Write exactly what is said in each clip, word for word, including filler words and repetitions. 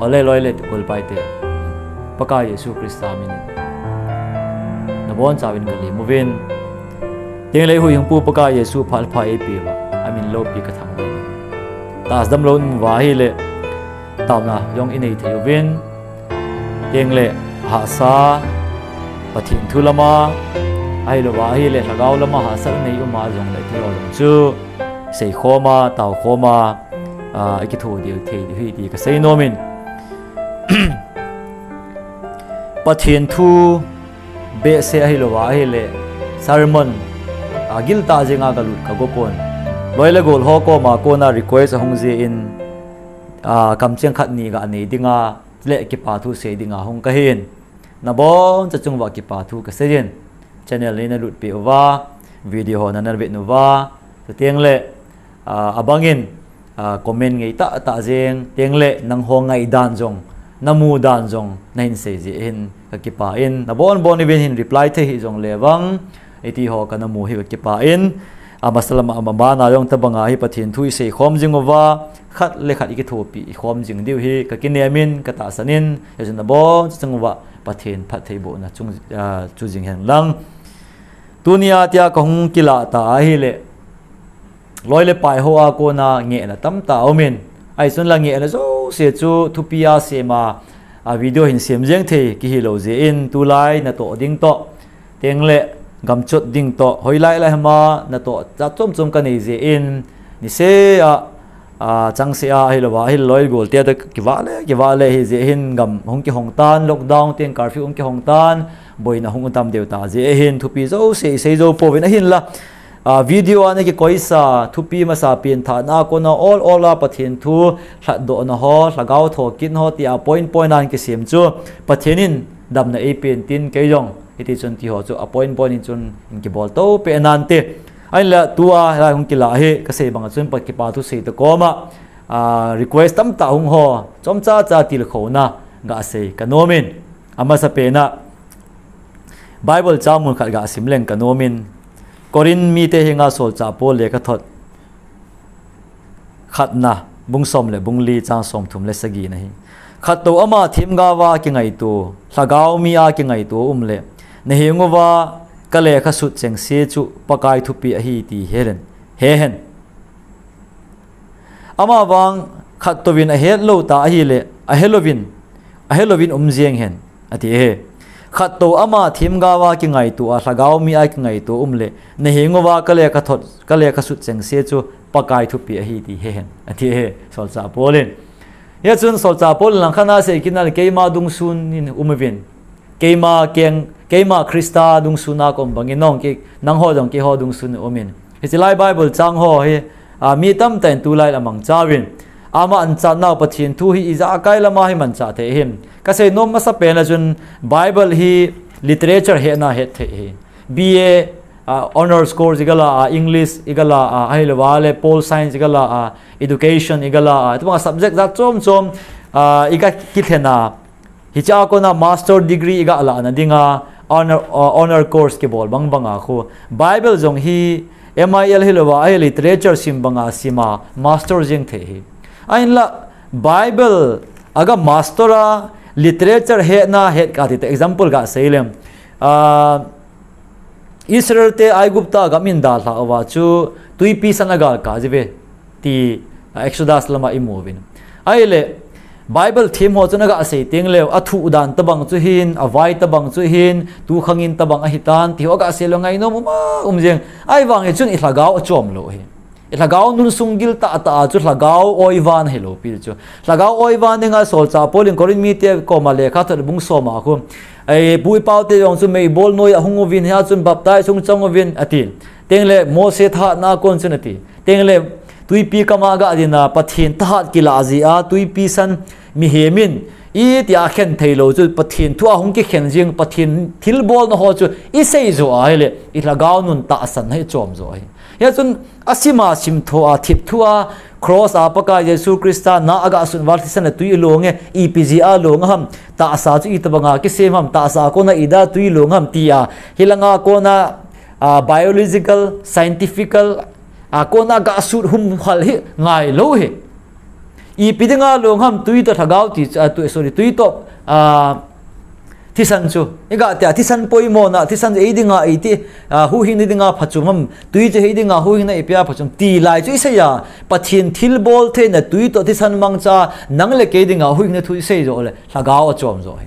Ole loi le tukul paite. Pakai Jesu Krista minin. Nabon chauvin kalim uvin. Tengle huhhingpu Pakai Jesu phalpha eipe uva. Amin loupi kathang uvin. Tahsa damlou in um uva ahile. Taona jong inei thei uvin. Tengle hahsa Pathen thu lama. Ahilouva ahile lhagao lama hahsa inei uma jongle tiho jong chu. Seikhoma, taokhoma, a, ikitho diu thei diu hi ti kasei nomin. Pathen thu behseh ahilouva ahile sermon, a, giltah jenga galut kagopon. Loi le gol ho koma kona request ahung jeh in, a, kamcheng khat ni ganei dinga, le kipa thu sei dinga hung kahin. Nabon chauva kipa thu kasei in. Channel hi nalut peh uva, video ho nana vet uva, chuteng le, a, abangin, a, comment ngei tahtah jeng, tengle nangho ngaidan jong, namu dan jong, nahin sei jeh hin kakipah in, nabon bon uvin hin reply thei hih jongle vang, iti ho kana mu hi kakipah in, amasa lama amabana jong tabanga hi Pathen thu isei khom jing uva, khat le khat ikithopi khom jing diu hi kakinem in, katahsan in, hijeh in nabon chauva Pathen phattheibohna chung, a, chu jing hen lang. Tunia tia kahung kilah ta ahile. Loi le pai hoa kona ngehna tamtah aumin. Ahi chun la ngehna jouse chu thupia sema, a, video hin sem jeng thei kihilou jeh in tulai natoh ding toh. Tengle gamchot ding toh. Hoilai lai hama natoh jat chom chom kanei jeh in. Nisea, a, changsea ahilouva ahile loi golte toh kivah le, kivah le hijeh hin gam hung kihong tan, lockdown teng curfew hung kihong tan, boina hung tam deu ta jeh hin thupi jouse isei jou pouvin ahinla. A, video a nakikoisa, thupi masa pen thahna a kona ol ol a Pathen thu lhatdohna ho, lhagao thokitna ho tia point point a kisem chu Pathen in damna eipen tin kei jong hiti chun tiho chu a point point in chun kibol to peh nante. Ahinla tua lai hung kilah hi kasei banga chun Pathen kipa thu sei ta koma, a, request tamtah hung ho chomcha cha tilkhouna gasei kanomin. Amasa pena Bible chang mun khat gasim leng kanomin. Corinth mite henga solchah Paul lekhathot khatna, bung som le bung li chang som thum le sagi na hi. Khattou ama themgaova kingaito, lhagao mi a kingaito um le, nahenguva kalekha sut chengse chu Pakai thupi ahi ti helen, hehen. Amavang khattouvin ahetlou ta ahile, ahelouvin, ahelouvin um jeng hen, ati e. Khattou ama themgaova kingaito a, lhagao mi a kingaito um le, nahenguva kalekhathot, kalekha sut chengse chu Pakai thupi ahi ti hehen, ati e, solchah Paul in. Hichun solchah Paul in langkhat a asei kitna le keima dungsun in um uvin. Keima keng, keima Christa dungsuna kaum bangin nong kei, nangho jong keiho dungsun in umin. Hiche lai Bible chang ho hi, a, mi tamtah in tulai a mangcha uvin. Ama anchat nau Pathen thu hi ijakai lama hi manchah thei him. Kasei nom masa pen a chun Bible hi literature hetna het thei hi. B A, a, honors course igala a, English igala a, ahilouva le pol science igala a, education igala a, tubang subject jat chom chom, a, iga kithena. Hiche a kona master degree iga lahna dinga honor, uh, honor course kibol bang banga khu. Bible jong hi M I L hilouva, ahi literature sim banga sima master jeng thei hi. Ahinla Bible aga master a literature hetna het kati ta example gasei lem. Uh, Israel te Aigupta gam in dalha uva chu tuipi san agalkah jiuve ti, a, Exodus lama imu uvin. Ahile, Bible them ho chun agasei teng leu, athuh dan tabang chu hin, avai tabang chu hin, tukhang in tabang ahitan, ti ho agasei leu ngainom uma um jeng. Ahivang hi chun ilhagao achom lou hi. Ilhagao nun sung gil tahtah a chu lhagao oivan hilou pi chu. Lhagao oivan dinga solchah Paul in Corinth mite koma lekhathot bung som a khu. Ei, pu ipau te jong chu meibol noi a hung uvin hia chun baptize hung chang uvin ati. Tengle Mose thahatna kon chun ati. Tengle tuipi kama ga dina Pathen thahat kila jia tuipi san mihem in itia khen thei lou chu Pathen thu a hung kikhen jing Pathen thilbolna ho chu isei jo ahile ilhagao nun tahsan hi chom jo ahi. Hia chun asima simtho a thipthu a cross a Pakai Jesu Christa na aga sun val thisan le tui ilong e, ipi jia long ham, tahsa chu itabanga kisem ham, tahsa kona ida tui long ham tia, hilanga kona, a, biological, scientifical, a, kona gasut humhal hi ngailou hi. Ipi dinga long ham tui toh lhagao ti, ah, tu, sorry, tui toh, ah, thisan chu. Iga tia, thisan poimona, thisan ei dinga ei ti, ah, huhhingna dinga phachom ham, tui chu ei dinga huhhingna eipea phachom. Ti lai chu isei a, Pathen thilbol theina tui toh thisan mangcha, nang le kei dinga huhhingna thu isei joh le, lhagao achom joh hi.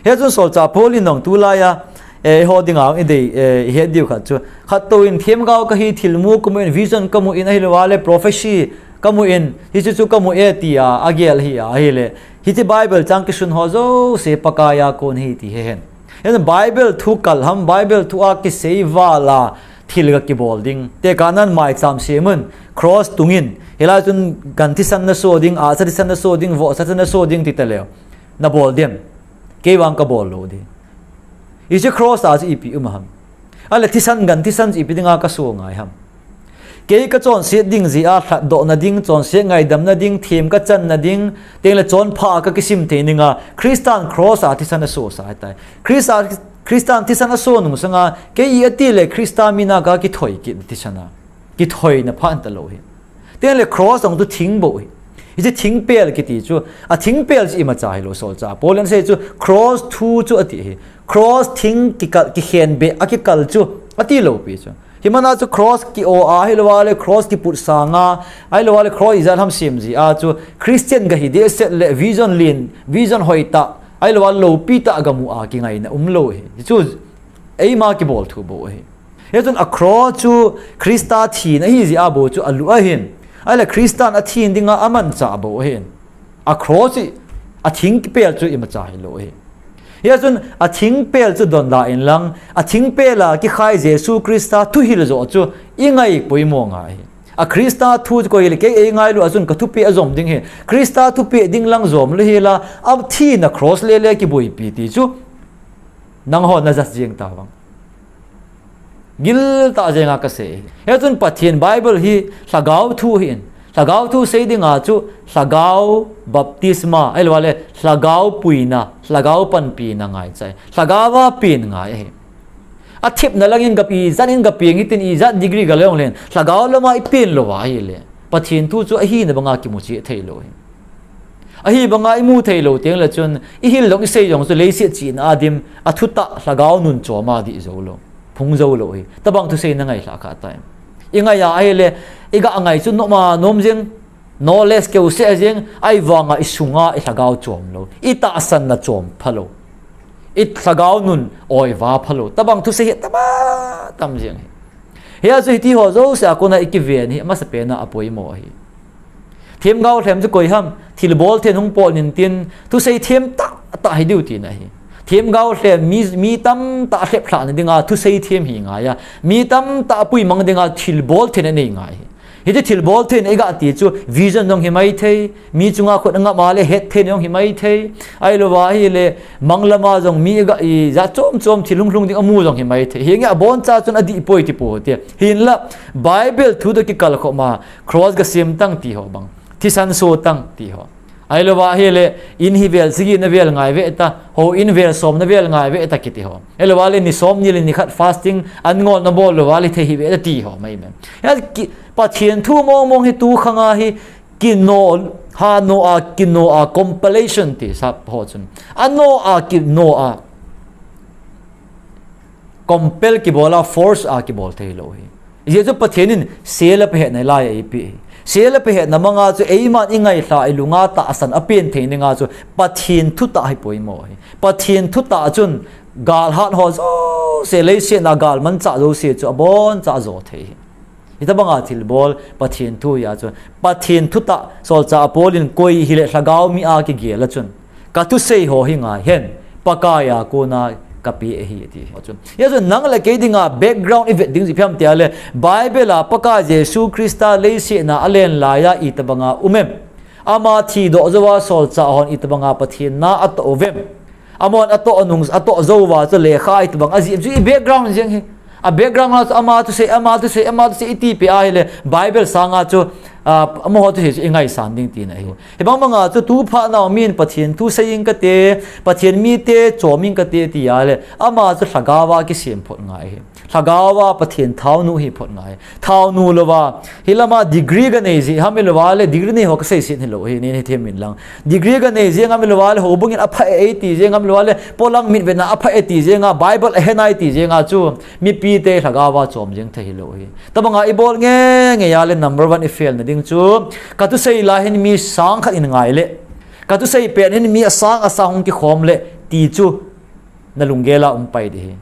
Hichun solchah Paul in jong tulai a, eh, eiho dinga jong idei, eh, ihet diu khat chu. Khat toh in themgao kahi, thilmu kamu in, vision kamu in, ahilouva le prophecy kamu in, hichu chu kamu e tia, agel ahi a, ahile. Hiche Bible chang kisun ho jouse Pakai a kon ahi ti hehen. Hichun Bible thu kal ham, Bible thu a kisei val a, thil ga kibol ding. Tekahnan maicham sem un, cross tung in. Hilai chun gan thisan naso ding, ahsa thisan naso ding, vohsa thisan naso ding ti taleu. Nabol dem. Kei vang kabol lou di. Hiche cross a chu ipi um ham. Ahile thisan gan thisan chu ipi dinga kaso ngai ham. Kei kachonset ding jeh a lhatdohna ding, chonset ngaidamna ding, them kachanna ding, tengle chonpha a kakisim thei dinga, Christan cross a thisan aso sa ahitai. Christa, Christan thisan aso nung sanga, kei iti le Christa mina kakithoi kit thisan a. Kithoina pha talou hi. Tengle cross jong chu thing bou hi. Hiche thingpel kiti chu, a thingpel chu imacha hilou solchah Paul in asei chu cross thu chu ati hi. Cross thing kikal, kikhen be, akikal chu, ati lou pi chu. Himana chu cross ki-o a, ahilouva le cross kiput sanga, ahilouva le cross ijat ham sem jeh a chu Christian gahi dehset le vision len, vision hoitah, ahilouva loupi tah gamu a kingaina umlou hi. Chu eima kibol thu bou hi. Hichun a cross chu Christa thina ahi jeh a bou chu alu ahin. Ahile Christan athin dinga amanchah bou ahin. A cross hi, a thingpel chu imacha hilou hi. Hichun a thingpel chu donda in lang, a thingpel a kikhai Jesu Christa thuhil joh chu ingai poimo ngai hi. A Christa thu chu koi hile kei eingailu a chun kathupeh ajom ding hi. Christa thupeh ding lang jom lou hila, athina cross lele kiboipi ti chu. Nangho najat jeng tavang. Giltah jenga kasei. Hichun Pathen Bible hi lhagao thu ahin. Lhagao thu sei dinga chu lhagao baptisma, ahilouva le lhagao puina, lhagao panpina ngaichai. Lhagao a pen ngai ahi. Athepna langin gapi, ijat in gapeng hitin ijat degree gale jongle, lhagao lama ipen louva ahile. Pathen thu chu ahina banga kimucheh theilou hi. Ahibanga imu theilou tengle chun, ihil jong isei jong chu leiset chihna a dim, athutah lhagao nun chom a dih joulou, phung joulou hi. Tabang thusei nangailhah kha tai. Ingai a ahile, iga ngai chu nom a nom jeng, knowledge keuseh jeng, ahivanga isunga ilhagao chom lou, itahsanna chom phalou, ilhagao nun oiva phalou. Tabang thusei hi tama tam jeng hi. Hia chu hitiho jouse a kona ikiven hi amasapen a apoimo ahi. Themgao lhem chu koi ham, thilbol then hung pot intin, thusei them tahtah hidiu tina ahi. Themgao lhem mi, mi tamtah lheplhahna dinga thusei them hi ngai a, mi tamtah apuimang dinga thilbol then anei ngai hi. Hiche thilbol then iga ti chu vision jong himaithei, mi chunga khut angap a le hetthei jong himaithei, ahilouva ahile manglama jong mi iga ijat chom chom thil hunglhung ding amu jong himaithei. Hinge aboncha chun adihpoi tipou te. Hinla Bible thu toh kikalkhop ma cross gasem tang tiho bang, thisan so tang tiho, ahilouva ahile in hi vel sagi navel ngai veta, houin vel som navel ngai veta kitiho, ahilouva le ni som ni le ni khat fasting an ngol nabol louva le thei hiveta tiho mai me. Hia ki, Pathen thu mongmong hi tukhanga hi kino, hano a kino a compilation ti sap ho chun, ano a kino a compel kibol a, force a kibol theilou hi. Hijeh chu Pathen in sel apehetna lai a eipeh hi. Sel apehetna manga chu eiman ingailha, ilunga tahsan apen thei dinga chu Pathen thutah hi poimo hi. Pathen thutah chun galhat ho jouse, leiset a galmanchah jouse chu aboncha ajo thei hi. Hitabanga thilbol Pathen thu hia chun, Pathen thutah solchah Paul in koi hile lhagao mi a kigel a chun, kathusei ho hi ngai hen, Pakai a kona kapeh ahi ati. Hia chun nang le kei dinga background ivet ding jeh ipi ham tia le, Bible a Pakai Jesu Christa leiset a alen laiya itabanga um em, ama thidoh jouva solchah hon itabanga Pathen na atoh uvem, amahon atoh nung, atoh jouva chu lekha itabang ajih em chu i background jeng hi. A background a chu ama thusei, ama thusei, ama thusei itipeh ahile Bible sanga chu, ah, amaho thusei chu ingaisan ding tina ahi. Hibang banga chu tuphat nau min Pathen thusei ing kate, Pathen mite chom ing kate tia le, ama chu lhagao a kisem phot ngai hi. Lhagao a Pathen thaonu hi phot ngai. Thaonu louva, hilama degree ga nei ji ham ilouva le, degree nei ho kasei sin hilou hi, nei nei them in lang. Degree ga nei ji ngam ilouva le, houbung in apha e ti ji ngam ilouva le, polang mitvetna apha e ti ji nga, Bible ahe nai ti ji nga chu, mipi te lhagao a chom jing thei hilou hi. Tabanga ibol nge nge a le number one i fail na ding chu, ka thusei la hin mi sang khat in ngai le, ka thusei pen hin mi asang asang hung kikhom le, ti chu na lunggel a um pai di hi.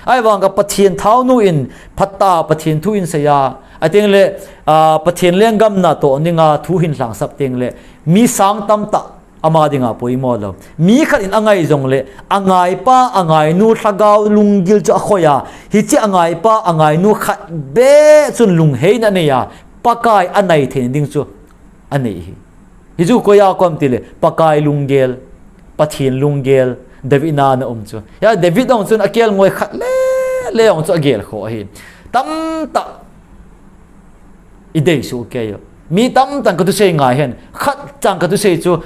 Ahivang ka Pathen thaonu in phat a Pathen thu in seiya, ateng le, a, Pathen lenggam na toh ninga thu hin lhangsap teng le, mi sang tamtah ama dinga poimo lou. Mi khat in angai jong le, angaipa, angainu lhagao lunggil chu akhoiya, hiche angaipa, angainu khat beh chun lungheina aneiya, Pakai anai thei ding chu anei hi. Hichu koiya kom ti le, Pakai lunggel, Pathen lunggel, David na na um chu. Ya, David ong chun akel ngoi khat le, le ong chu agel kho hi. Tamtah i dei su ke yo. Mi tamtah ka thusei ngai hen. Khat chang ka thusei chu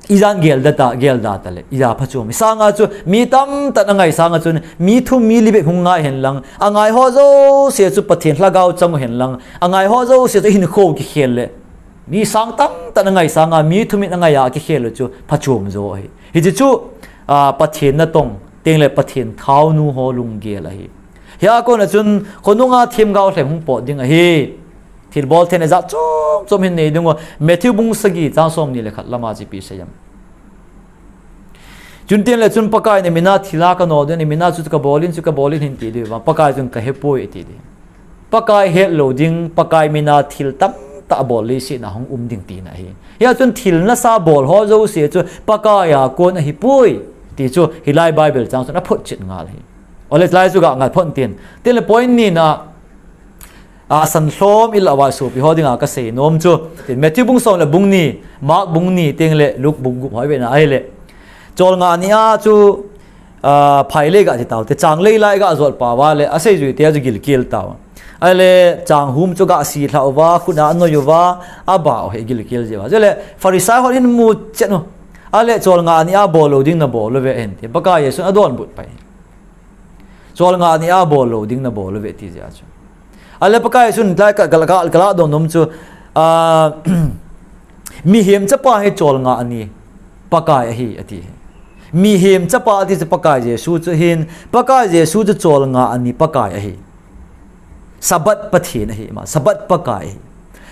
ijan gel da ta, gel da ta le. Ija phachom. Sanga chu mi tamtah angai sanga chun mi thum mi li bep hung ngai hen lang. Angai ho jouse chu Pathen lhagao chang hen lang. Angai ho jouse chu hinkho kikhel le. Mi sang tamtah angai sanga, mi thum in angai a kikhel u chu phachom jo ahi. Hiche chu, a, Pathen natong, teng le Pathen thaonu ho lunggel ahi. Hia kona chun, khonunga themgao lhem hung pot ding ahi. Thilbol theina jat chom chom hin nei ding u, Matthew bung sagi chang som ni le khat lama chu ipi seiyem. Chun tin le chun Pakai in na mina thil a ka no ding, na mina chu ka bol in, chu ka bol in hin ti diu va, Pakai chun ka hepoi ti di. Pakai het lou ding, Pakai mina thil tamtah bol leiset na hung um ding tina ahi. Hia chun thil nasa bol ho jouse chu Pakai a kon ahipoi ti chu hilai Bible chang chun aphotchet ngal ahi. Ole lai chu ga ngal phot tin. Tin le point ni na, a, asan lhom i la va sopi ho dinga ka sei nom chu. Tin Matthew bung som le bung ni, Mark bung ni, teng le Luke bung gup ho i ve na ahile. Cholngah ni a chu, a, phai le ga ti tau te, chang lei lai ga jot pau va le, asei jui te a chu gilkel tau. Ahile, chang hum chu ga si lhau va, khut a anoi uva, abau hi gilkel ji va. Chule, Pharisai hon hin mu chet u. Ahile, cholngah ni a bol lou ding na bol uve hen ti. Pakai Jesun adonbut pai. Cholngah ni a bol lou ding na bol uve ti jeh a chu. Ahile Pakai Jesun lai ka, ka, ka, ka la dong nom chu, a, mihem chapa hi cholngah ni Pakai ahi, ati. Mihem chapa ati chu Pakai Jesu chu hin, Pakai Jesu chu cholngah ni Pakai ahi. Sabbath Pathen ahi, ama, Sabbath Pakai ahi.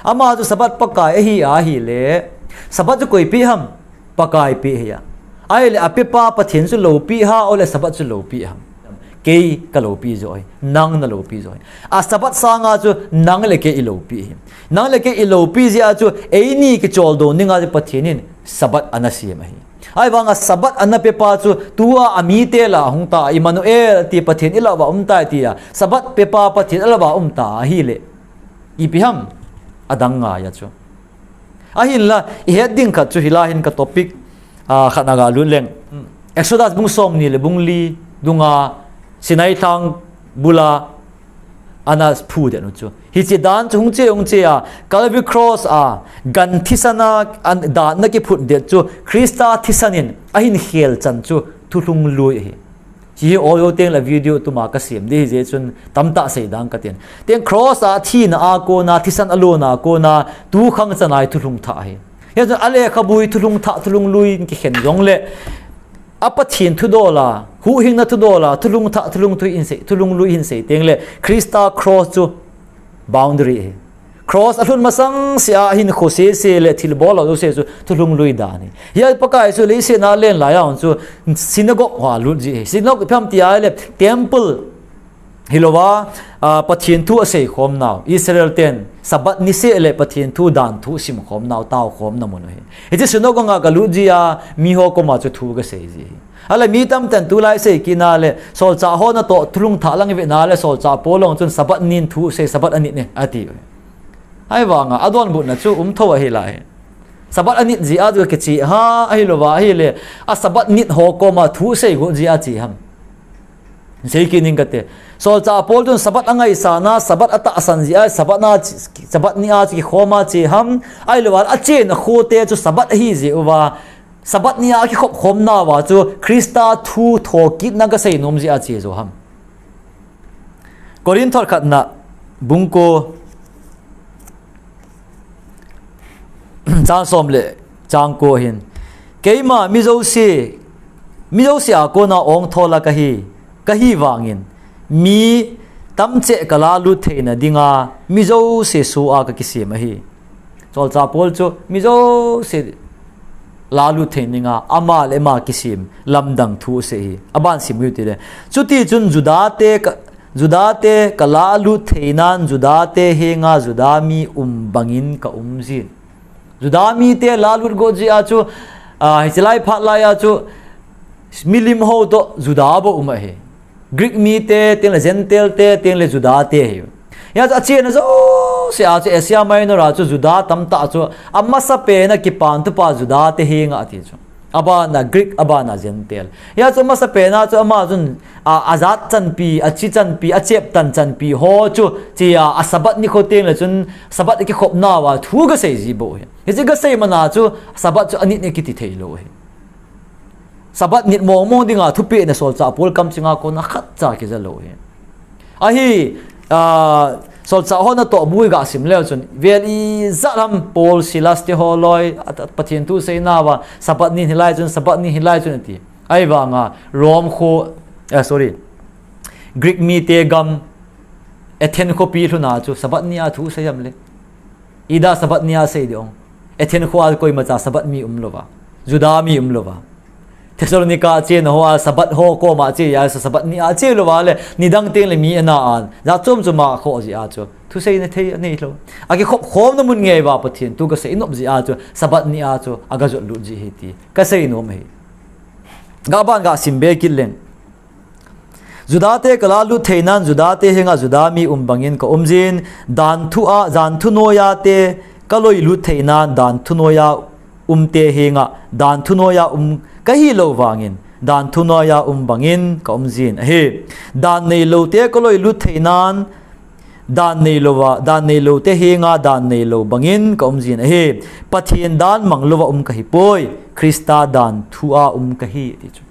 Ama chu Sabbath Pakai ahi, ahile, Sabbath chu koi pe ham? Pakai pe ahi a. Ahile, apepa Pathen chu loupi ham, ole Sabbath chu loupi ham? Kei ka loupi jo ahi, nang na loupi jo ahi. A Sabbath sanga chu nang le kei i loupi ahi. Nang le kei i loupi jeh a chu, eini kicholdo dinga chu Pathen in Sabbath ana sem ahi. Ahivanga Sabbath ana pepa chu, tua amite lah a hung ta, Immanuel ti Pathen i lah uva um tai ti a, Sabbath pepa Pathen i lah uva um ta ahile. Ipi ham, adang ngai a chu. Ahinla, i het ding khat chu hilai hin ka topic, a, khat na ga lut leng. Exodus bung som ni le bung li dunga Sinai thang bula ana phu det u chu. Hiche dan chu hung che, hung che a, Calvary Cross a, gan thisan a, an, dan na kiphut det chu, Christa thisan in ahin khel chan chu, thulhung lui ahi. Hiche hi audio teng le video tuma ka sem di hi jeh chun tamtah sei dang ka tin. Teng cross a thina a kona, thisan a lona a kona, tu khang chanai thulhung thah ahi. Hichun a lekhabu hi thulhung thah, thulhung lui in kikhen jong le, a Pathen thudol a, huhhingna thudol a, thulhung thah, thulhung thui in sei, thulhung lui in sei teng le, Christa cross chu boundary ahi. Cross a lhun masang sea hin kho sese le thil bol lo se chu thulhung lui dan ahi. Hia Pakai chu leiset na len lai a chu synagogue hoa lut ji ahi. Synagogue ipi ham ti ahile temple hilouva, a, Pathen thu asei khom nau. Israel ten Sabbath ni seh le Pathen thu dan thu sim khom nau, tao khomna mun ahi. Hiche synagogue a ka lut ji a, mi ho koma chu thu ka sei ji ahi. Ahile mi tamtah in tulai sei kit na le, solchah ho natoh thulhung thah lang i ve na le, solchah Paul long chun Sabbath nin thu sei, Sabbath anit ne, ati. Ahivanga, adonbutna chu um tho ahi lai. Sabbath anit jeh a chu kiche ha, ahilouva, ahile, a Sabbath nit ho koma thu sei got jeh a che ham. Sei kit ning kate. Solchah Paul chun Sabbath angaisang a, Sabbath atahsan jeh a, Sabbath na, Sabbath ni a chu kikhom a che ham, ahilouva, achena kho te chu Sabbath ahi jeh uva, Sabbath ni a kikhop khom nauva chu Christa thu thokitna ka sei nom jeh a che jo ham. Korinth thot khatna bung ko chang som le chang ko hin, keima mi jouse, mi jouse a kona ongthola kahi, kahi vangin, mi tamcheh kalalut theina dinga mi jouse soh a kakisem ahi. Solchah Paul chu mi jouse lalut theina dinga ama le ama kisem lamdang thu asei hi. Aban sim u hite le. Chuti chun Juda te ka, Juda te kalalut theinan Juda te henga Juda mi um bangin kaum jin. Juda mite lalut got jeh a chu, a, hiche lai phat lai a chu, milim ho toh Juda bou um ahi. Greek mite, tengle Gentile te, tengle Juda te ahi. Hia chu achena jouse a chu Asia Minor a chu Juda tamtah chu, amasapen a kipan thupha Juda te henga ati chu. Abana Greek, abana Gentile. Hia chu amasapen a chu ama chun, a, ajat chanpi, achi chanpi, acheptan chanpi ho chu, chia, a Sabbath nikho tengle chun Sabbath kikhopna uva thu gasei ji bou ahi. Hiche gasei mana chu Sabbath chu anit ni kiti thei lou ahi. Sabbath nit mong mong dinga thupeh na Solchah Paul kamchinga kona khatcha kija lou ahi. Ahi, a, Solchah hon atoh bui gasim leu chun, vel ijat ham Paul, Silas te ho loi, a, a, Pathen thu seina uva, Sabbath ni hilai chun, Sabbath ni hilai chun ati. Ahivanga, Rome kho, eh, sorry, Greek mite gam, Athens khopi lhuna chu, Sabbath ni a thu sei ham le. Ida Sabbath ni a sei ding ong. Athens kho a koimacha Sabbath mi umlouva. Juda mi umlouva. Thessalonica chena ho a Sabbath ho koma che a Sabbath ni a che louva le, nidang tengle mi ana an. Jat chom chom a kho jeh a chu. Thuseina thei anei lou. Akikhop khomna mun ngei uva Pathen thu kasei nop jeh a chu. Sabbath ni a chu. Agajot lut ji ahi ti. Kasei nom ahi. Gaban gasim be kit leng. Juda te kalalut theinan Juda te henga Juda mi um bangin kaum jin, dan thu a, dan thu noiya te kaloilut theinan dan thu noiya um te henga dan thu noiya um kahilou vangin, dan thu noiya um bangin kaum jin ahi. Dan neilou te kaloilut theinan dan neilouva, dan neilou te henga dan neilou bangin kaum jin ahi. Pathen dan manglouva um kahipoi, Christa dan thu a um kahi, ti chu.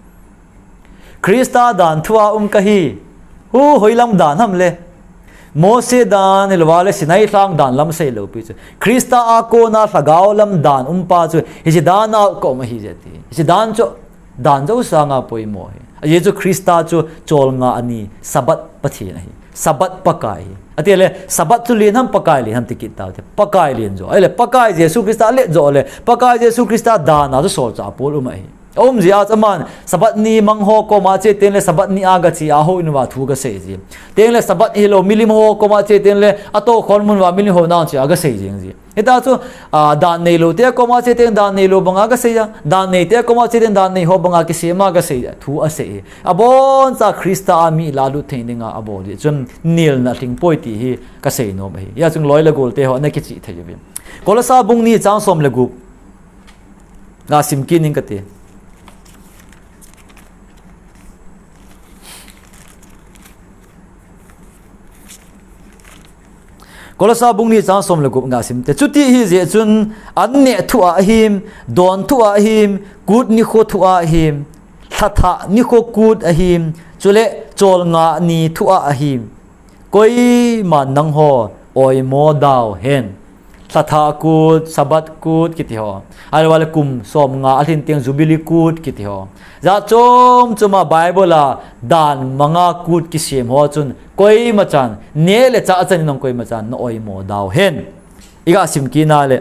Christa dan thu a um kahi. Hu, hoilam dan ham le. Mose dan, hilouva le Sinai lhang dan lam seilou pi chu. Christa a kona lhagao lam dan um pa chu. Hiche dan a kaum ahi jeh ti. Hiche dan chu dan jou sanga poimo ahi. Ajeh chu Christa chu cholngah ni, Sabbath Pathen ahi. Sabbath Pakai ahi. Ati le, Sabbath chu len ham Pakai len ham ti kit tau te. Pakai len jo. Ahile, Pakai Jesu Christa let jo le. Pakai Jesu Christa dan a chu Solchah Paul um ahi. Aum jeh a chu aman, Sabbath ni mang ho koma che tengle Sabbath ni a gache a houin uva thu gasei ji. Tengle Sabbath hilou milim ho koma che tengle atoukhom mun uva milim ho nang che a gasei jing ji. Hita chu, a, dan neilou te koma che teng dan neilou banga gasei a. Dan nei te koma che teng dan nei ho banga kisem a gasei a. Thu asei. Aboncha Christa a mi lalut thei dinga abol jeh chun nelna lhingpoi ti hi kasei nom ahi. Hia chun loi le gol te ho ana kichih thei uvin. Kolosa bung ni chang som le gup. Gasim kit ning kati. Kolosa bung ni chang som le gup gasim te. Chuti ahi jeh chun, an neh thu a ahim, don thu a ahim, kut nikho thu a ahim, lhathah nikho kut ahim, chule cholngah ni thu a ahim. Koiman nangho oimo dauhen. Lhathah kut, Sabbath kut kiti ho. Ahilou le kum som nga alhin teng Jubilee kut kiti ho. Jat chom chom a Bible a dan manga kut kisem ho chun koima chan, neh le chah chan in jong koima chan na oimo dauhen. I gasim kit na le.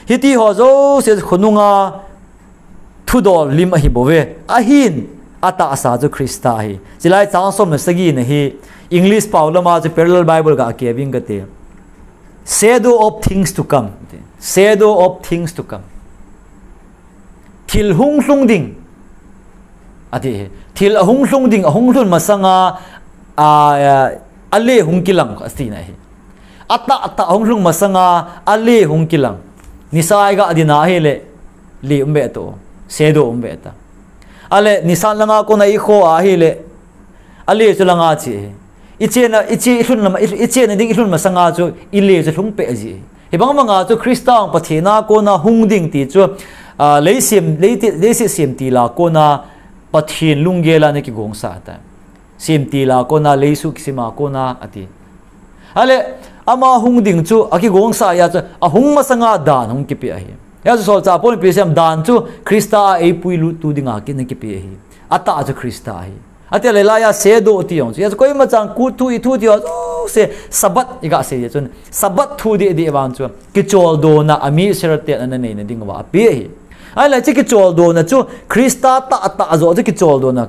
Hiti ho jouse khonunga thudol lim ahi bouve. Ahin, atahsa chu Christa ahi. Chulai chang som le sagi na hi, English pao lama chu Parallel Bible ga kei ving kate. Shadow of things to come. Shadow of things to come. Thil hung lhung ding. Ati hi. Thil ahung lhung ding, ahung lhun masanga, a, a, ale hung kilang, ati na hi. Atah, atah hung lhung masanga, ale hung kilang. Nisa i ga ding ahile, le um be to, shadow um be ta. Ale, nisa langa kona i kho ahile, ale chu langa chi. I chena, i che i lhun lama, i, i chena ding i lhun masanga chu, i le chu lhung pe ji. Hibang banga chu Christa Pathen a kona hung ding ti chu, a, leiset, leiti, leiset sem til a kona Pathen lunggel a na kigong sa ta. Semtil a kona, leiset kisima kona ati. Ahile, ama hung ding chu, akigongsa a chu, ahung masanga dan hung kipe ahi. Hia chu solchah Paul in ipi asei em, dan chu Christa a eipuilut tu dinga kina kipe ahi. Atah chu Christa ahi. Ati le laiya sedoh ti jong chu. Hia chu koima chan kut thu, it thu ti jong chu, se Sabbath iga sei chun. Sabbath thu deh deh vang chu. Kicholdo na, ami seratet na nei na ding uva ape ahi. Ahile chu kicholdo na chu, Christa tah tah jo chu kicholdo na.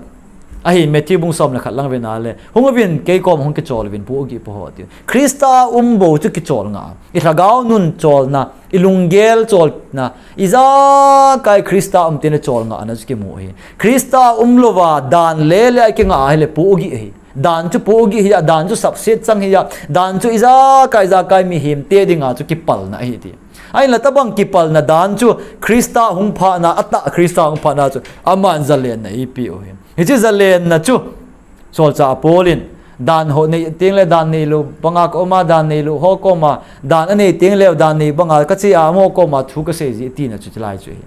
Ahi, Matthew bung som le khat lang vena le. Hung uvin, kei kom hung kichol uvin, pu ugi pu ho ti. Christa um bou chu kichol nga. I lhagao nun cholna, i lunggel cholna, ijakai Christa um teng le chol nga na chu kimu ahi. Christa umlouva, dan le le a kinga ahile pu ugi ahi. Dan chu pu ugi ahi a, dan chu sapset chang ahi a, dan chu ijakai, ijakai mihemte dinga chu kipalna ahi ti. Ahinla tabang kipalna dan chu Christa hung phatna, atah Christa hung phatna chu aman zalenna eipeh u ahi. Hiche zalenna chu solchah Paul in dan ho nei teng le dan neilou banga ka um a, dan neilou ho koma, dan anei teng le dan nei banga kache a, amaho koma thu kasei ji tina chu chulai chu ahi.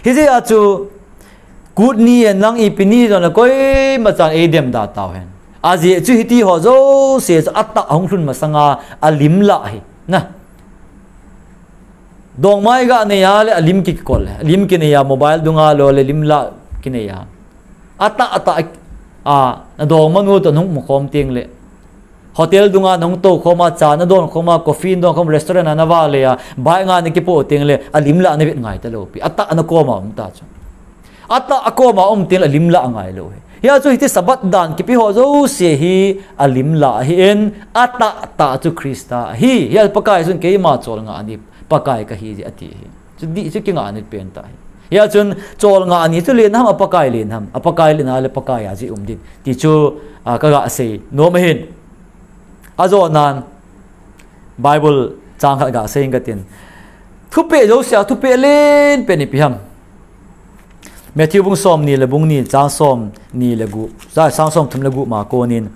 Hijeh a chu kut ni a nang ipi ni jong le koima chan eidem da tau hen. Ajeh chu hiti ho jouse chu atah hung lhun masanga alim lah ahi. Na. Dongma iga nei a le alim kikol. Alim kinei a mobile dunga lou le lim lah kinei a. Atah, atah, a, na dongmanu toh nahung mukhom teng le. Hotel dunga nahung toukhom a, cha nadon khom a, coffee nadon khom, restaurant a nava le a, bike nga nakipoh teng le, alim lah navet ngai talou pi. Atah nakoma um ta chu. Atah akoma um teng le alim lah angai lou ahi. Hia chu hiti Sabbath dan kipe ho jouse hi alim lah ahin, atah tah chu Christa ahi. Hia Pakai chun keima chol nga ni, Pakai kahi ji ati ahi. Chu dih chu kinga ni pen ta ahi. Hia chun chol nga ni chu len ham, a Pakai len ham, a Pakai len a le Pakai a ji um din. Ti chu, a, kaga sei nom ahin. Ajonan Bible chang khat ga sei inge katin. Thupeh jouse a thupeh len pen ipi ham. Matthew bung som ni le bung ni chang som ni le gup, chang som thum le gup ma konin.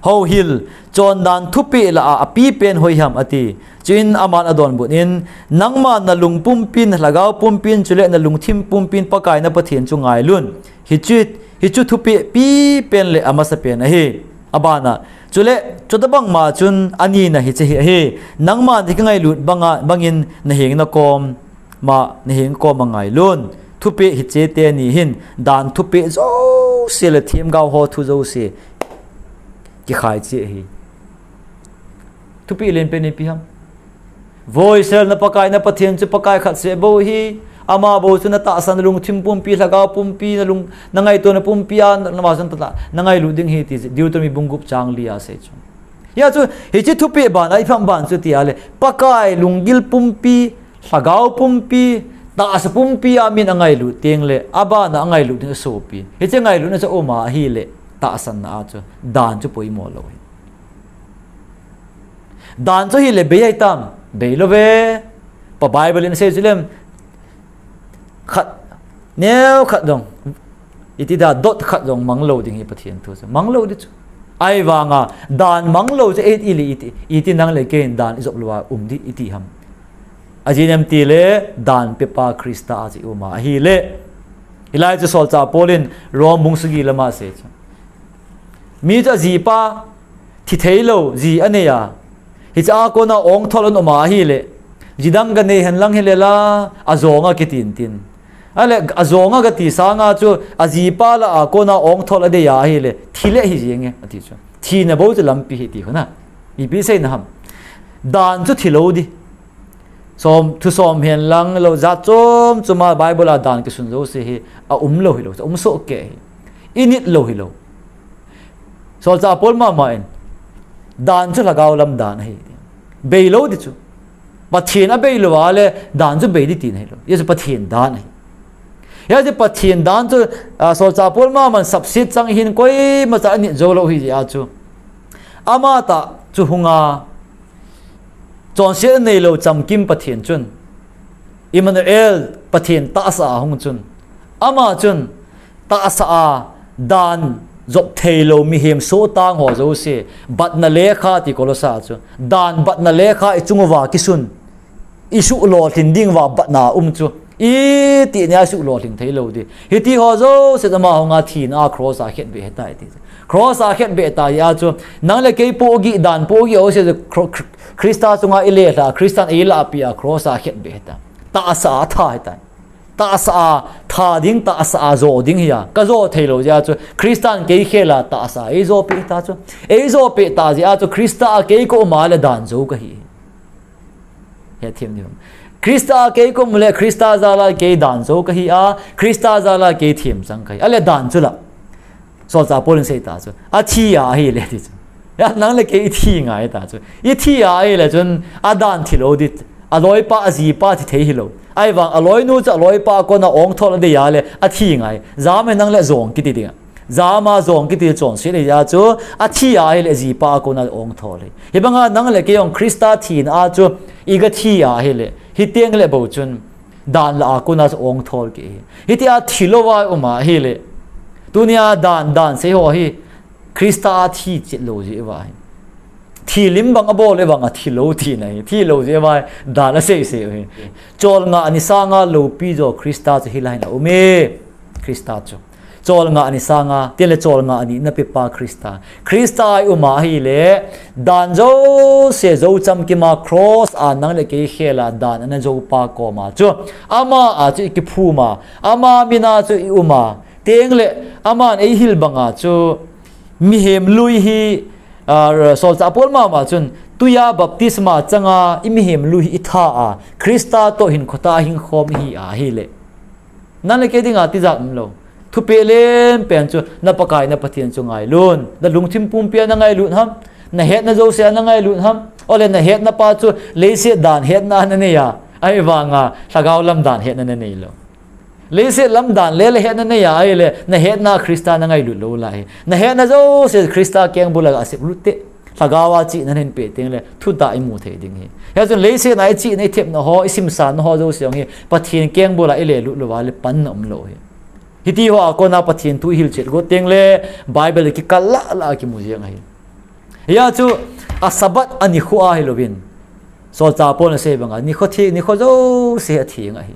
Houhil, chondan thupeh lah a api pen hoi ham ati. Chuin aman adonbut in, nangma nalung pumpin, lhagao pumpin, chule nalungthim pumpin Pakai na Pathen chu ngailun. Hichu, hichu thupeh pi pen le amasa pen ahi. Abana, chule, chutabang ma chun anina hiche hi ahi. Nangman hi kangailut banga, bangin naheng nakom ma, naheng koma ngailun. Thupeh hiche teni hin, dan thupeh jouse le themgao ho thu jouse kikhai cheh ahi. Thupeh len pen ipi ham. Voisel na Pakai na Pathen chu Pakai khat seh bou ahi. Ama bou chu natahsan, nalungthim pumpi, lhagao pumpi, nalung, nangaito na pumpi a, na, namasan tata, nangailut ding ahi ti Deuteronomy bung gup chang li a asei chu. Hia chu, hiche thupeh ban a ipi ham ban chu tia le, Pakai lunggil pumpi, lhagao pumpi, tahsa pumpi a min angailut teng le, abana angailut ding asopi. Hiche ngailutna chu aum a ahile, tahsanna a chu, dan chu poimo lou ahi. Dan chu hile bei ahi tam, bei lou ve. Pa Bible in asei chu lem, khat, neo khat jong, iti da dot khat jong mang lou ding ahi Pathen thu chu. Mang lou ding chu. Ahivanga, dan mang lou chu, eh, ili iti, iti nang le kei in dan ijop lou a um ding iti ham. Ajeh inem itile, dan pepa Christa a chu i um a ahile. Hilai chu solchah Paul in Rome bung sagi lama asei chu. Mi chu ajipa, thi thei lou, ji anei a. Hiche a kona ongthol ana um a ahile. Jidang ganei hen lang hile la, ajonga kitin tin. Ahile, ajonga kati sanga chu, ajipa lah a kona ongthol adei a ahile, thi le hi jeng e, ati chu. Thina bou chu lampi ahi ti khu na. Ipi seina ham. Dan chu thi lou ding. Som, thu som hen lang lou, jat chom chom a Bible a dan kisun jouse hi, aum lou hilou, aum soh kei ahi. Init lou hilou. Solchah Paul mama in, dan chu lhagao lam dan ahi. Bei lou ding chu. Pathen abei lou a le, dan chu bei ding tina hilou. Hia chu Pathen dan ahi. Hia chu Pathen dan chu, a, solchah Paul maman sapset chang hin koima cha anit jou lou ahi jeh a chu. Ama tah chu hunga, chonset aneilou chamkim Pathen chun, Emmanuel, Pathen tahsa a hung chun, ama chun tahsa a dan jop theilou mihem sohtang ho jouse, batna lekha ti Kolosa chu, dan batna lekha ichung uva kisun, isuh lolhin ding uva batna um chu, iti nia isuh lolhin theilou ding. Hiti ho jouse ama hunga thina a cross a khetbeh ahitai ti chu. Cross a khetbeh ta jeh a chu, nang le kei pohgih dan, pohgih ho se chu Kro-, Kr-, Krista chunga i lelha, Kristan eilahpeh a, cross a khetbeh ta. Tahsa a tha hita. Tahsa a tha ding, tahsa a jo ding hi a. Ka jo thei lou jeh a chu, Kristan kei khel a tahsa eijopeh ta chu. Eijopeh ta jeh a chu, Krista a kei ka um a le dan jou ka hi. Hethem diu. Krista a kei ka um le, Krista jal a kei dan jou ka hi a, Krista jal a kei themchang ka hi. A le dan chu la. Solchah Paul in asei ta chu. A thi a ahile ti chu. Ya, nang le kei i thi ngai ta chu. I thi a ahile chun a dan thi lou di. A loipa, a jipa thi thei hilou. Ahivang a loinu chu a loipa a kona ong thol a dei a le a thi ngai. Jam e nang le jong kiti ding a. Jam a jong kiti chonset ahi a chu, a thi a ahile jipa a kona ong thol hi. Hibanga nang le kei jong Krista thina a chu, i ga thi a ahile, hiteng le bou chun, dan lah a kona chu ong thol kei hi. Hitia thi lou a i um a ahile, tunia dan, dan sei ho hi, Krista a thi chet lou jeh uva hi. Thi lim bang a bol e vang a thi lou tina hi. Thi lou jeh uva hi, dan a sei sei u hi. Cholngah ni sanga loupi jo Krista chu hilai in a um e. Krista chu. Cholngah ni sanga, tile cholngah ni na pepa Krista. Krista a i um a ahile, dan jouse jou chamkim a cross a nang le kei khel a dan ana jou pa koma chu. Ama a chu i kiphum a, ama min a chu i um a. Teng le, aman ei hil banga chu mihem lui hi, a, Solchah Paul mama chun, tuia baptisma changa i mihem lui hi i tha a, Krista toh hinkho tah a hing khom i hi a ahile. Nang le kei dinga tijat umlou. Thupeh len pen chu, na Pakai na Pathen chu ngailut. Na lungthim pumpi a na ngailut ham? Na hetna jouse a na ngailut ham? Ole na hetna pa chu, leiset dan hetna na nei a. Ahivanga, lhagao lam dan hetna na nei lou. Leiset lam dan le le hetna nei a ahile, na hetna Krista na ngailut lou lai. Na hetna jouse Krista kengbul a ga sep lut te. Lhagao a chihna hin pe teng le, thutah i mu thei ding hi. Hia chun leiset a i chihna i thepna ho, i simsanna ho jouse jong hi, Pathen kengbul a i le lut lou a le panna umlou hi. Hiti ho a kona Pathen thu i hilchet got teng le, Bible kikal lah lah a kimu jeng ahi. Hia chu, a Sabbath a nikho a hilouvin. Solchah Paul in asei banga, nikho thi, nikho jouse a theng ahi.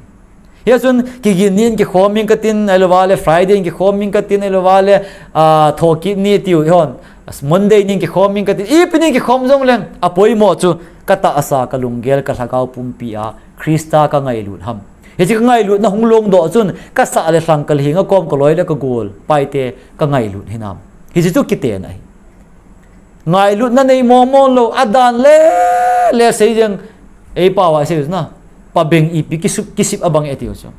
Hia chun, kigin ni in kikhom ing katin, ahilouva le, Friday in kikhom ing katin, ahilouva le, a, thokit ni tiu hon. Monday ni in kikhom ing katin, ipi ni in kikhom jong leng, a poimo chu, ka tahsa, ka lunggel, ka lhagao pumpi a, Krista ka ngailut ham. Hiche ka ngailutna hung longdoh chun, ka sah le lhang ka lhinga kom ka loi le ka gol, paite, ka ngailut hinam. Hiche chu kiten ahi. Ngailutna nei mong mong lou, a dan le, le sei jeng, ei pao a sei na, pabeng ipi kisip, kisip a bang e tiu chu.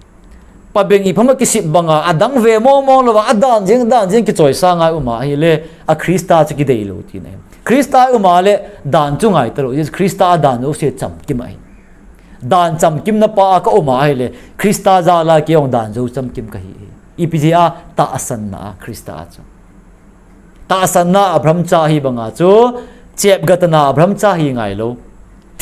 Pabeng ipi ham a kisip banga, a dang ve mong mong lou, a dan jeng, dan jeng kichoisa ngai um a ahile, a Krista chu kidei lou tina ahi. Krista um a le, dan chu ngai talou, Krista a dan jouse chamkim ahi. Dan chamkimna pa a ka um a ahile, Krista jal a kei jong dan jou chamkim ka hi. Ipi jeh a tahsanna a Krista a chu. Tahsanna Abraham cha hi banga chu, chepgahna Abraham cha hi ngailou.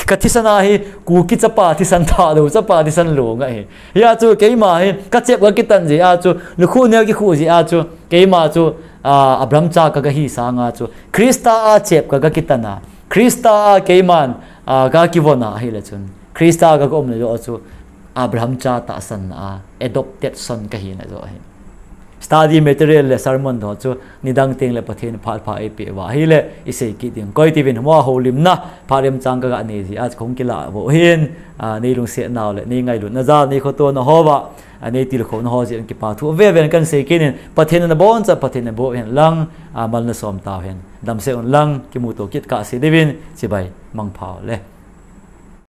Ka thisan a hi, Kuki chapa thisan thalou, chapa thisan lou ngai hi. Hia chu keima hi, ka chep ka kitan jeh a chu, lukhuh neo kikhuh jeh a chu, keima chu, a, Abraham cha ka, ka hi sanga chu, Krista a chep ka, ka kitan a, Krista a keiman, a, ka kivon a ahile chun, Krista a ka, ka um le joh chu, Abraham cha tahsanna a, adopted son ka hina joh ahi. Study material le sermon ho chu nidang teng le Pathen phat pha eipeh uva ahile i sei kit ding. Koi tivin mo a houlimna phat remchang ka ga nei jeh a chu hung kila vo hin, a, nei lungset nau le nei ngailutna jal nei khoto na ho va, a, nei tilkhou na ho jeh in kipa thu veve kan sei kit in Pathen in na boncha Pathen in na boh hen lang, a, mal na som tau hen. Damsel un lang kimuto kit ka sei diuvin chibai mangpha le.